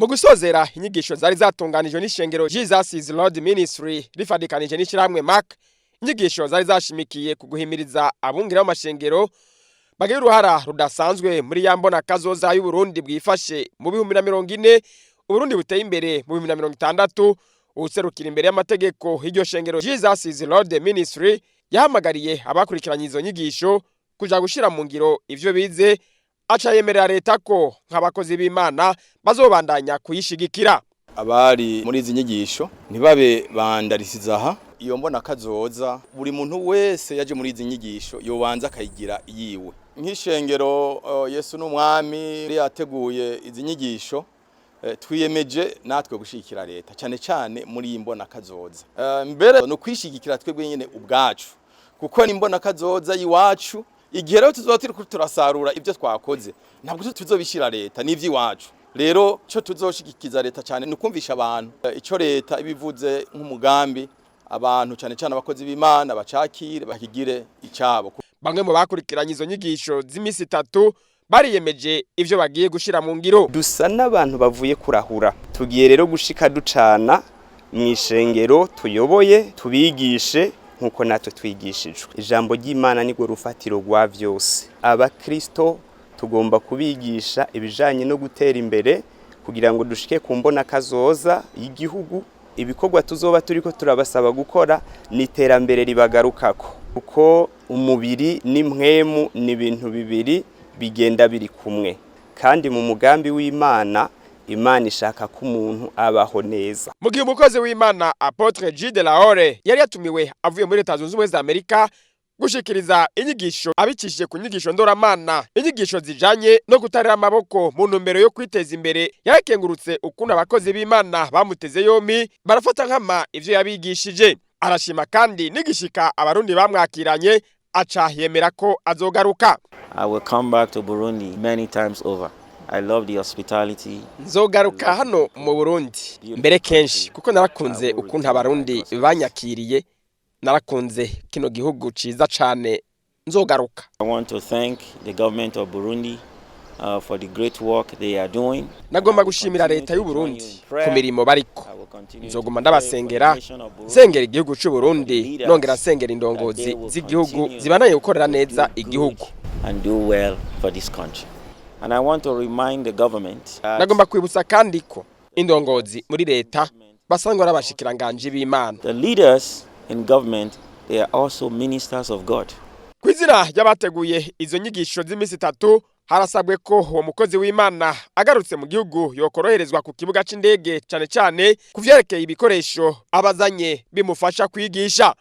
Mu gusozera inyigisho zari zatunganijwe n'ishengero Jesus is Lord Ministry rifadikanije n'ishirahamwe Mark, inyigisho zari zashimikiye ku guhimiriza abungere b'amashengero bagira uruhara rudasanzwe muri ya mbona kazoza y'Uburundi bwifashe mu 2040, Uburundi buteye imbere mu 2060. Uwuserukira imbere y'amategeko y'iryo shengero Jesus is Lord Ministry yahamagariye abakurikiranye izo nyigisho kuja gushira mu ngiro ivyo bize, aca yemerera leta ko nk'abakozi b'Imana bazobandanya kuyishigikira. Abari muri izi nyigisho ntibabe bandarisiza aha. Iyo mbona kazoza, buri muntu wese yaje muri izi nyigisho yobanza akayigira yiwe. Nk'ishengero Yesu n'Umwami yateguye izi nyigisho, twiyemeje natwe gushigikira leta cyane cyane muri iyi mbona kazoza. Mbere no kwishigikira twebwe nyene ubwacu, kuko ni imbona kazoza iwacu. Igihe rero tuzoba turiko turasarura ibyo twakoze, ntabwo tuzobishira leta, n'ivy'iwacu. Rero cyo tuzoshigikiza leta cyane ni ukumvisha abantu ico leta ibivuze nk'umugambi, abantu cyane cyane abakozi b'Imana bacakire bakigire icabo. Bamwe mu bakurikiranye izo nyigisho z'imisi 3 bariyemeje ivyo bagiye gushira mu ngiro. Dusa n'abantu bavuye kurahura, tugiye rero gushika ducana mu ishengero tuyoboye, tubigishe nkuko natwe twigishijwe. Ijambo ry'Imana nirwo rufatiro rwa vyose. Abakristo tugomba kubigisha ibijanye no gutera imbere kugira ngo dushike ku mbona kazoza y'igihugu. Ibikorwa tuzoba turiko turabasaba gukora ni iterambere ribagarukako, kuko umubiri n'impwemu ni ibintu bibiri bigenda biri kumwe, kandi mu mugambi w'Imana, Imana ishaka ko umuntu abaho neza. Mu gihe umukozi w'Imana Apôtre G de Lahore yari yatumiwe avuye muri Leta Zunze Ubumwe za Amerika gushikiriza inyigisho abicishije ku nyigisho ndoramana, inyigisho zijanye no kutarira amaboko mu ntumbero yo kwiteza imbere, yarakengurutse ukuntu abakozi b'Imana bamuteze yompi barafata nkama ivyo yabigishije. Arashima kandi n'igishika Abarundi bamwakiranye, aca yemera ko azogaruka. I will come back to Burundi many times over. I love the hospitality. Nzogaruka hano mu Burundi mbere kenshi, kuko narakunze ukuntu Abarundi banyakiriye, narakunze kino gihugu ciza cane, nzogaruka. I want to thank the government of Burundi for the great work they are doing. Nagomba gushimira leta y'u Burundi ku mirimo bariko. Nzoguma ndabasengera, nsengera igihugu c'u Burundi, nongera nsengera indongozi z'igihugu zibandanye gukorera neza igihugu. And do well for this country. And I want to remind the government that Nagomba kwibutsa kandi ko indongozi muri leta basanzwe ari abashikiranganji b'Imana. the leaders in government, they are also ministers of God. Kw'izina ry'abateguye izo nyigisho z'imisi 3, harasabwe ko uwo mukozi w'Imana agarutse mu gihugu yokoroherezwa ku kibuga c'indege, cane cane ku vyerekeye ibikoresho abazanye bimufasha kwigisha.